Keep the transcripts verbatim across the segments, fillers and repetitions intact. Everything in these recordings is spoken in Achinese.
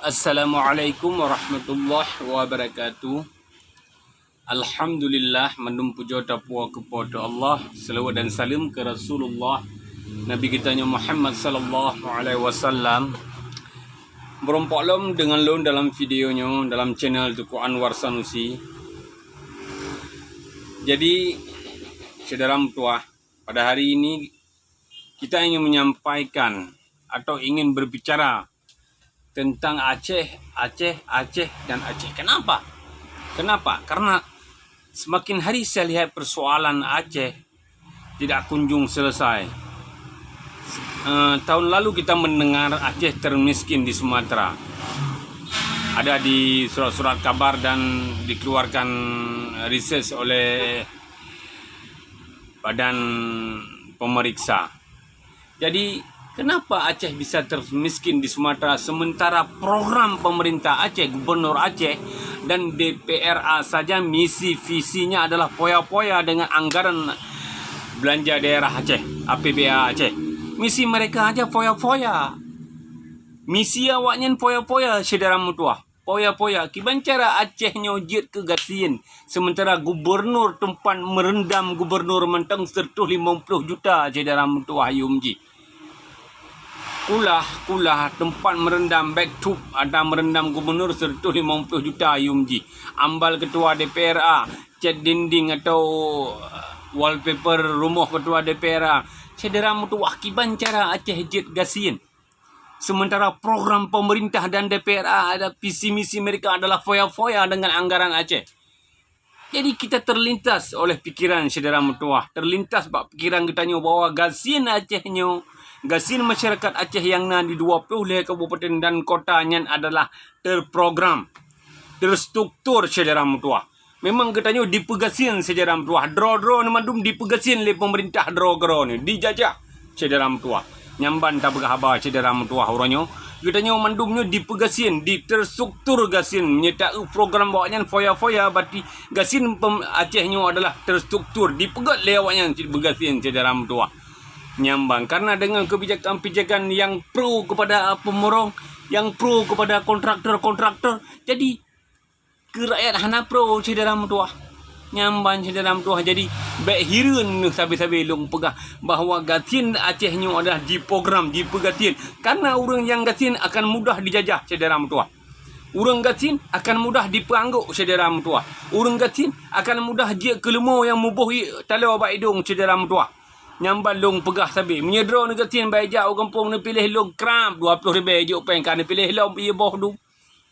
Assalamualaikum warahmatullahi wabarakatuh. Alhamdulillah, mandum pujoe tapuwoe keu Po teu Allah, seulaweuet dan saleuem keu Rasulullah, Nabi geutanyoe Muhammad sallallahu alaihi wasallam. Meurumpok lom deungon lôn dalam video nyoe dalam channel Teungku Anwar Sanusi. Jadi, syedara meutuwah, pada hari ini kita ingin menyampaikan atau ingin berbicara tentang Aceh, Aceh, Aceh, dan Aceh. Kenapa? Kenapa? Karena semakin hari saya lihat persoalan Aceh tidak kunjung selesai. Eh, tahun lalu kita mendengar Aceh termiskin di Sumatera. Ada di surat-surat kabar dan dikeluarkan research oleh badan pemeriksa. Jadi, kenapa Aceh bisa termiskin di Sumatera, sementara program pemerintah Aceh, gubernur Aceh, dan D P R A saja misi visinya adalah foya-foya dengan anggaran belanja daerah Aceh, A P B A Aceh. Misi mereka aja foya-foya. Misi awaknyan foya-foya, syedara meutuwah. Foya-foya, kiban cara Aceh nyoe jeuet keu gasien, sementara gubernur teumpat meurendam gubernur mantong seratus lima puluh juta, syedara meutuwah, yum jih. Kulah, kulah teumpat meurendam, bèk thôb ata meurendam gubernur seratus lima puluh juta, yum jih. Ambal ketua D P R A, cat dinding atau wallpaper rumoh ketua D P R A, syedara meutuwah, kiban cara Aceh jeuet gasien. Sementara program pemerintah dan D P R A ada visi misi mereka adalah foya-foya dengan anggaran Aceh. Jadi kita terlintas oleh pikiran syedara meutuwah, terlintas bak pikiran geutanyoe bahwa gasien Aceh nyoe, gasien masyarakat Aceh nyang na di dua puluh lhèe kabupaten dan kota nyan adalah terprogram, terstruktur syedara meutuwah. Memang geutanyoe dipeugasien syedara meutuwah. Droe-droe nyoe mandum dipeugasien lé pemerintah droe-droe nyoe, dijajah syedara meutuwah. Nyang ban tapeugah haba syedara meutuwah uroe nyoe, geutanyoe mandum nyoe dipeugasien, diterstruktur gasien, meunyoe taeu program awaknyan foya-foya, berarti gasien pem-, Aceh nyoe adalah terstruktur, dipeugöt lé awaknyan cit beugasien syedara meutuwah. Nyang ban, karena dengan kebijakan-kebijakan yang pro kepada pemurong, yang pro kepada kontraktor-kontraktor, jadi keu rakyat hana pro syedara meutuwah. Nyang ban syedara meutuwah, jadi bèk hireuen neuh sabe-sabe lôn peugah bahwa gasien Aceh nyoe adalah jiprogram, jipeugasien. Karena ureuëng nyang gasien akan mudah dijajah syedara meutuwah. Ureuëng gasien akan mudah dipeuanggok syedara meutuwah. Ureuëng gasien akan mudah jeuet keu leumo nyang muboh ié taloe bak idong syedara meutuwah. Nyang ban lôn peugah sabe, meunyoe droeneuh gasien bak ijak u gampông neupiléh lôn kram dua ploh ribèe jok péng ka neupiléh lom ié boh dum.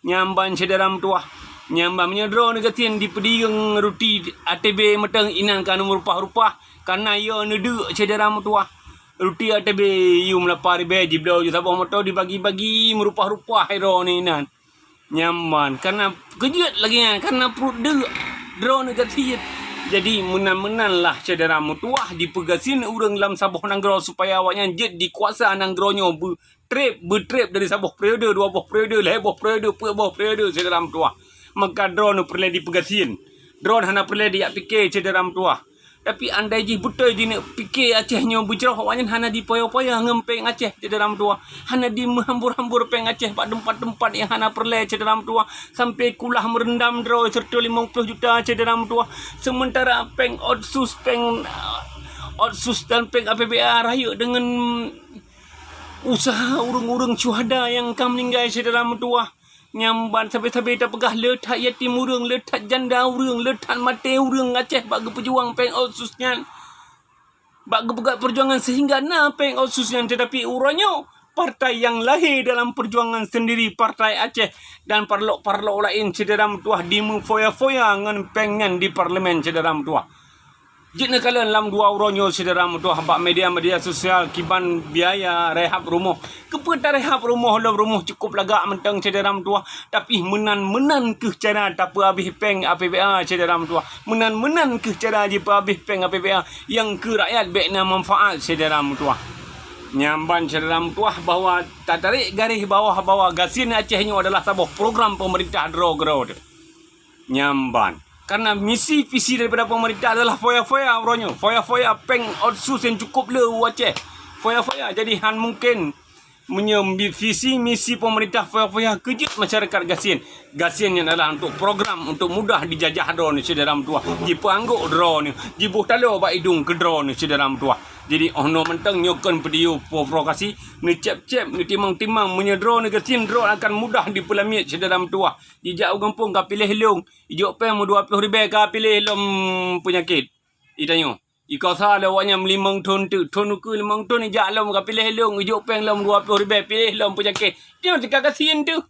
Nyang ban syedara meutuwah. Nyang ban meunyoe droeneuh gasien dipeudiyeueng ruti A T B mantong inan ka neumeureupah-reupah, kana yo neudeuk syedara meutuwah. Ruti A T B yum lapan ribèe jibloe ju saboh moto dibagi-bagi meureupah-reupah droeneuh inan. Nyang ban, kana keujeuet lagèe nyan, kana pruet deuk droeneuh gasien. Jadi meunan-meunan lah syedara meutuwah dipeugasien ureuëng lam saboh nanggroe supaya awaknyan jeuet dikuasa nanggroe nyoe beu trép, beutrép dari saboh periode, dua boh periode, lhèe boh periode, peuet boh periode, syedara meutuwah. Maka droeneuh peureulèe dipeugasien. Droeneuh hana peureulèe dijak pike syedara meutuwah. Tapi andai jih beutôi jineuk pike Aceh nyoe beujroh, awaknyan hana dipoyo-poyo ngon péng Aceh syedara meutuwah. Hana dimeuhambur-hambur péng Aceh bak teumpat-teumpat nyang hana peureulèe syedara meutuwah. Sampai kulah meurendam droe seratus lima puluh juta syedara meutuwah. Sementara péng otsus, péng, uh, otsus dan péng A P B A rayeuk deungon usaha ureuëng-ureuëng syuhada nyang ka meuninggai syedara meutuwah. Nyang ban sabe-sabe tapeugah le that yatim ureuëng, le that janda ureuëng, le that maté ureuëng Aceh bak geupeujuang péng otsus nyan. Bak geupeugah peujuangan sehingga na péng otsus nyan, tetapi uroe nyoe partai nyang lahé dalam peujuangan sendiri, Partai Aceh dan parlok-parlok laén syedara meutuwah dimeufoya-foya ngon péng nyan di parlemen syedara meutuwah. Jeuet neukalon lam dua uroe nyoe syedara meutuwah bak media-media sosial kiban biaya rehab rumoh. Keupeue tarehab rumoh lom, rumoh cukup lagak mantong syedara meutuwah, tapi meunan-meunan kheueh cara tapeuhabéh péng A P B A syedara meutuwah. Meunan-meunan kheueh cara jipeuhabéh péng A P B A nyang keu rakyat bèk na manfaat syedara meutuwah. Nyang ban syedara meutuwah bahwa tatarék garéh bawah bahwa gasien Aceh nyoe adalah saboh program pemerintah droe-droe teuh. Nyang ban. Karena misi visi daripada pemerintah adalah foya-foya uroe nyoe. Foya-foya péng otsus nyang cukup le u Aceh. Foya-foya. Jadi han mungkin Meunyoe bi-, visi misi pemerintah foya-foya keu jeuet masyarakat gasien. Gasien nyan adalah untuk program untuk mudah dijajah droeneuh syedara meutuah. Jipeuanggok droeneuh, jiboh taloe bak idong keu droeneuh syedara meutuah. Jadi, oh noe mantong nyoe kon video provokasi, neucép-cép, neutimang-timang, meunyoe droeneuh gasien, droeneuh akan mudah dipeulamiet syedara meutuah. Jijak u gampông ka piléh lôn, ijok péng meudua ploh ribèe ka piléh lom peunyakét. Itanyoe, ikasa lé awaknyan limong thon teuk, thon ukeue limong thon ijak lom ka piléh lôn, ijok péng lom dua ploh ribèe piléh lom peunyakét. Nyoe teuka gasien teuh.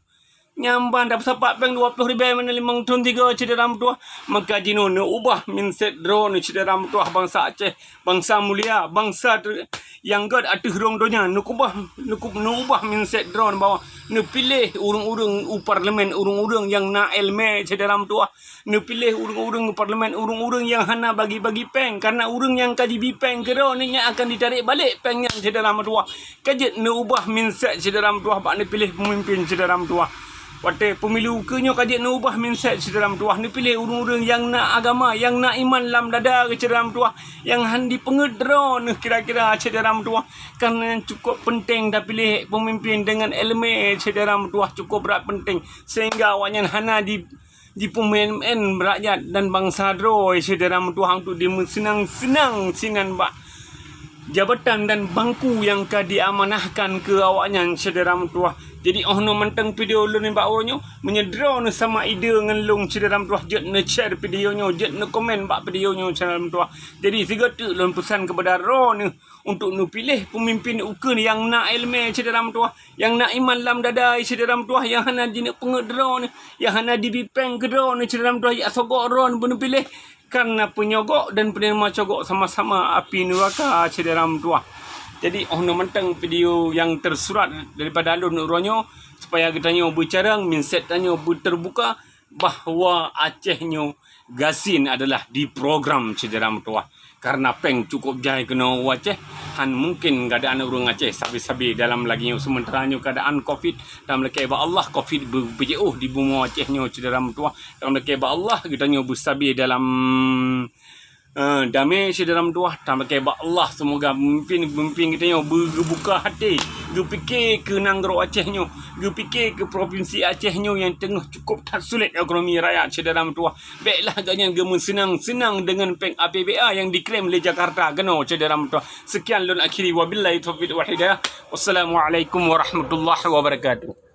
Nyan ban tapeusapat péng dua ploh ribèe meunan limong thon tiga syedara meutuah. Maka jinoe neuubah mindset droeneuh syedara meutuah bansa Aceh, bansa mulia, bansa ter-, nyang gèt ateueh rhueng donya, neukubah, neukub-, neuubah mindset droeneuh bahwa neupiléh ureueng-ureueng u parlemen, ureueng-ureueng nyang na ileumèe syedara meutuah. Neupiléh ureueng-ureueng u parlemen, ureueng-ureueng nyang hana bagi-bagi péng, kareuna ureueng nyang ka jibi péng keu droeneuh nyan akan jitarek balek péng nyan syedara meutuah. Ka jeuet neuubah mindset syedara meutuah bak neupiléh peumimpin syedara meutuah. Watèe pemilu keu nyoe ka jeuet neuubah mindset syedara meutuah, neupiléh ureueng-ureueng nyang na agama, nyang na iman lam dada syedara meutuah, nyang han jipeungeut droeneuh kira-kira syedara meutuah. Kareuna nyan cukôp peunteng tapiléh peumimpin deungon ileumèe syedara meutuah, cukôp brat peunteng, sehingga awaknyan hana di jipeumaén-maén rakyat dan bansa droe syedara meutuah untuk dimeuseunang-seunang sinan bak jabatan dan bangku nyang ka diamanahkan keu awaknyan syedara meutuah. Jadi, oh noe mantong video lôn nibak uroe nyoe, meunyoe droeneuh sama ide ngon lôn syedara meutuah, jeuet neu-share video nyoe, jeuet neukomen bak video nyoe syedara meutuah. Jadi, sigoe teuk lôn peusan keupada droeneuh untuk neupiléh peumimpin ukeue nyang na ileumèe syedara meutuah, nyang na iman lam dada syedara meutuah, nyang hana jineuk peungeut droeneuh, nyang hana jibi péng keu droeneuh syedara meutuah, jak sogok droeneuh beuneupiléh. Kareuna peunyogok dan peuneurima cogok sama-sama api neuraka syedara meutuah. Jadi, oh noe mantong video nyang teusurat daripada lôn uroe nyoe, supaya geutanyoe beucarông, mindset tanyoe beuteubuka, bahwa Aceh nyoe gasien adalah diprogram syedara meutuah. Kareuna péng cukôp jai keunoe u Aceh, han mungken keuadaan ureueng Aceh sabe-sabe dalam lagèe nyoe. Seumeuntara nyoe keuadaan covid, tameulakèe bak Allah, covid beu-, beujiôh di bumoe Aceh nyoe syedara meutuah. Tameulakèe bak Allah, geutanyoe beusabe dalam eh, damé syedara meutuah. Tameulakèe bak Allah, seumoga peumimpin-peumimpin geutanyoe beu-, geubuka até, geupike keu nanggroe Aceh nyoe, geupike keu propinsi Aceh nyoe nyang teungoh cukôp that sulet ekonomi rakyat syedara meutuah. Bèklah gobnyan geumeuseunang-seunang deungon péng A P B A nyang diklaim lé Jakarta keunoe syedara meutuah. Sekian lôn akhiri, wabillahi taufiq wal hidayah. Wassalamualaikum warahmatullahi wabarakatuh.